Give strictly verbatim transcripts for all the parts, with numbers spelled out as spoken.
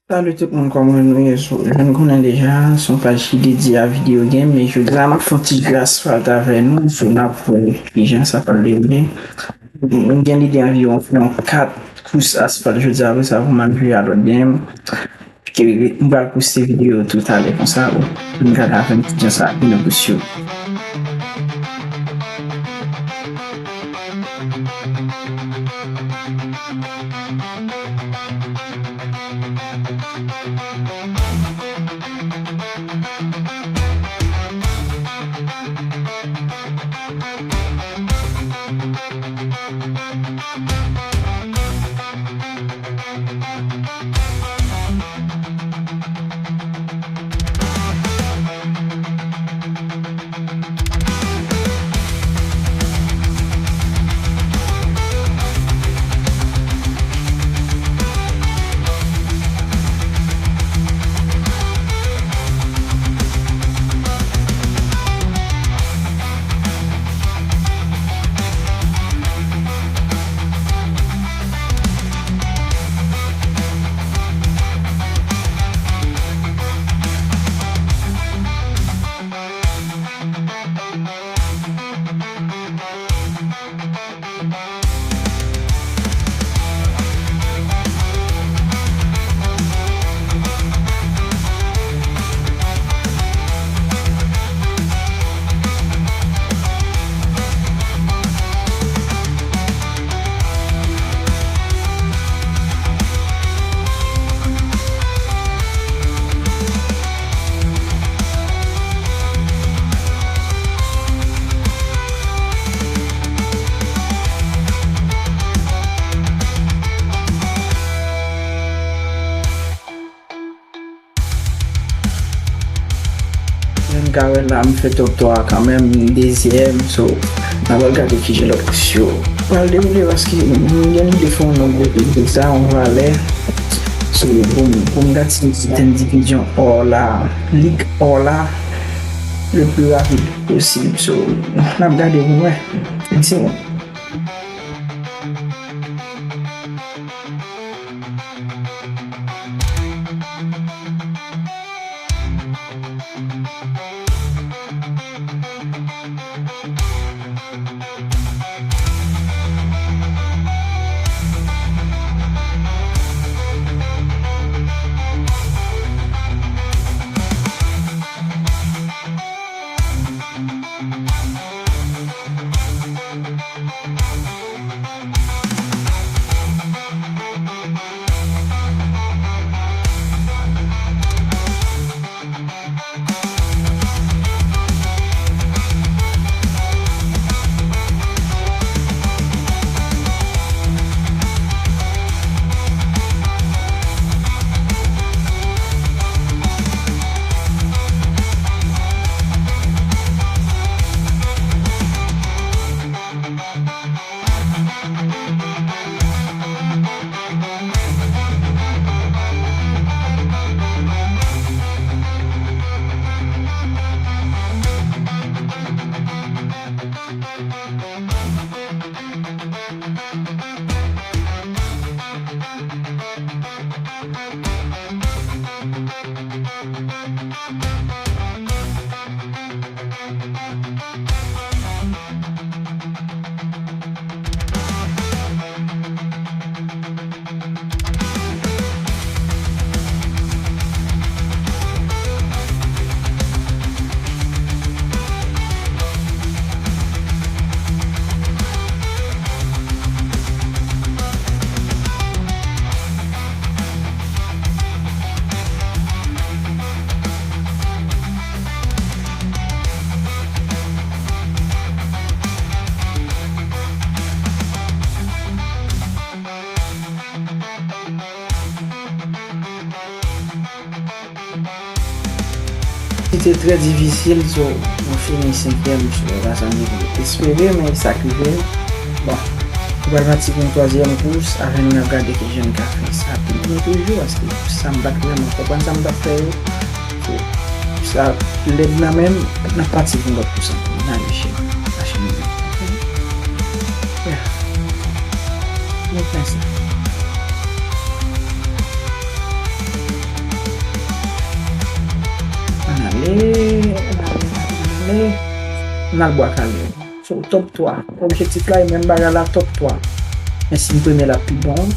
Salut tout moun, kòman nou ye? So, jan n konnen deja, se yon paj ki dedye a video game, men jodi a m ap fè yon ti jwe asfalt avè nou, so n ap wè kijan sa pral dewoule. M gen lide anviwon fè yon kat kous asfalt jodi a, apre sa pou m al jwe a lòt game. Ke m pral poste videyo tou talè konsa, bon, pou n gade avè m kijan sa ap vin nan kous yo. Jan n ka wè la, m fè top twa kanmenm, m dezyèm, so, n a pral gade kijan lòt kous yo pral dewoule, paske m gen lide fè yon nòt de lig sa, yon valè, so, pou m, pou m gade si m ten division or la, lig or la, le plus rapid posib, so, n ap gade pou n wè. Mèsi moun. Li te trè difisil, so, nou fini senkyèm, so, e pa sa m te espere, men sa k rive. Bon, nou pral pati pou yon twazyèm kous, avè nou n ap gade kijan n ka fè sa pi byen toujou, paske sa m pa t vrèman konprann sa m t ap fè yo. So, sa lèd nan men m, n ap pati pou yon lòt kous ankò. N ale chèn, mache nou menm. Ok? Yeah. Nou fè sa. n al Bwa Kale. So, top twa. Objektif la, e menm bagay la, top twa. Men si m premye, l ap pi bon.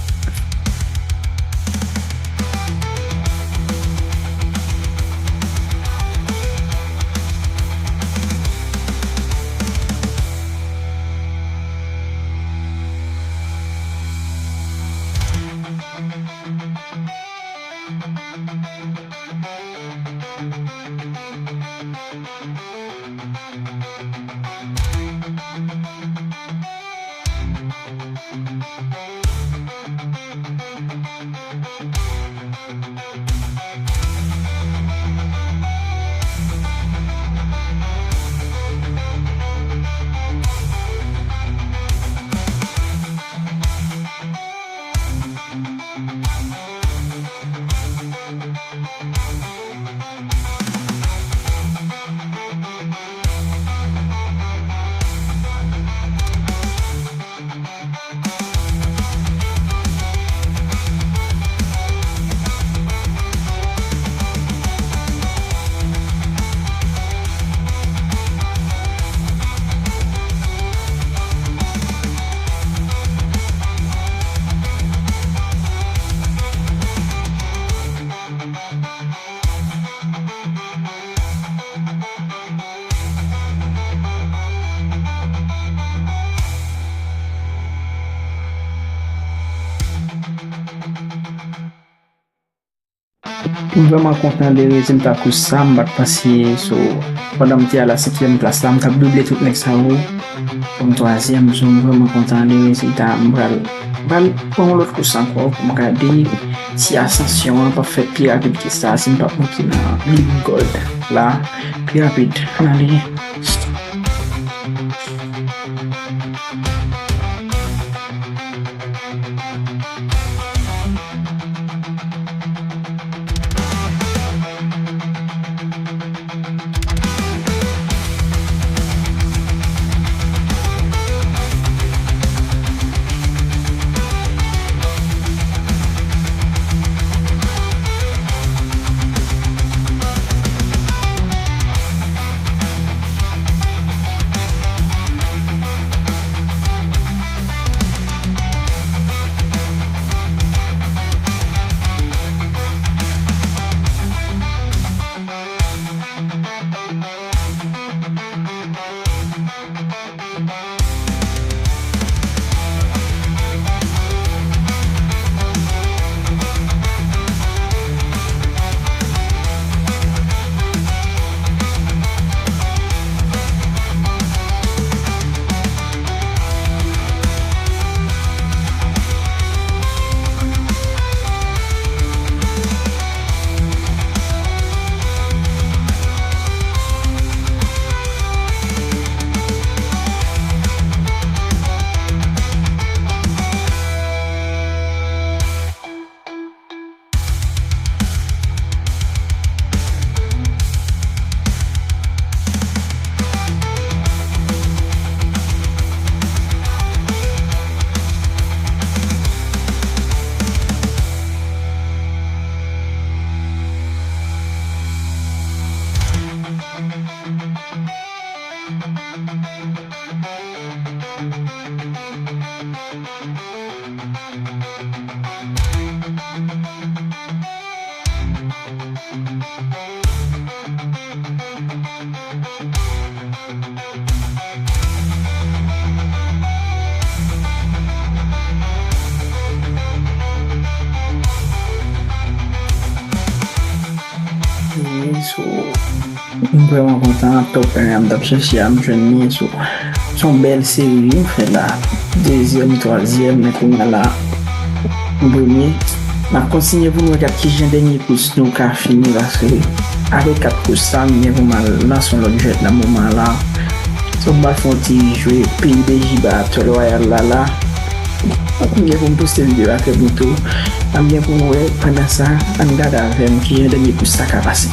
M vrèman kontan de rezilta kous sa, m pa t panse, so, pandan m te a la senkyèm plas la, m t ap double tout nèg sa yo. Pou m twazyèm, so, m vrèman kontan de rezilta a. M pral, m pral pran yon lòt kous ankò pou m gade si asansyon an p ap fèt pi rapid ke sa, si m p ap monte nan League Gold la pi rapid. Ann ale. Wi, so, m vrèman kontan, top en an m t ap chèche a, m jwenn li, so, se yon bèl seri wi m fè la. Dezyèm, twazyèm, men kounye a la, m premye. N ap kontinye pou n wè gad kijan dènye kous nou ka fini, paske apre kat kous sa, m gen pou m al lanse yon lòt jwèt nan moman an la. So, m pral fè yon ti jwe P U B G Battle Royale la la. M gen pou m poste videyo a trè byento. N ap gen pou n wè, pandan sa, ann gade avè m kijan dènye kous sa ka pase.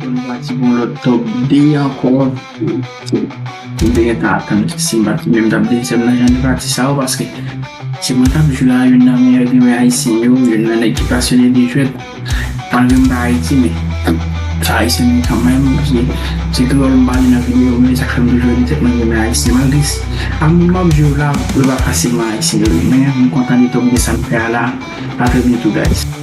Pou nou pati pou yon lòt top de ankò. M te gentan ap tann si m pati, men m t ap de sèm nan jan de pati sa yo, paske se mwen k ap jwe la, youn nan meyè grenmè ayisyen yo, youn nan nèg ki pasyone de jwèt. Malgre m pa Ayiti, men sa ayisyen m ye kanmenm, se, se kreyòl m pale nan videyo m yo, sa k fè m toujou di tèt mwen grenmè ayisyen. Malgre s-, a moun m ap jwe la, yo pa fasilman ayisyen yo ye, men m kontan de top de sa m fè a la. A trè byento, guys.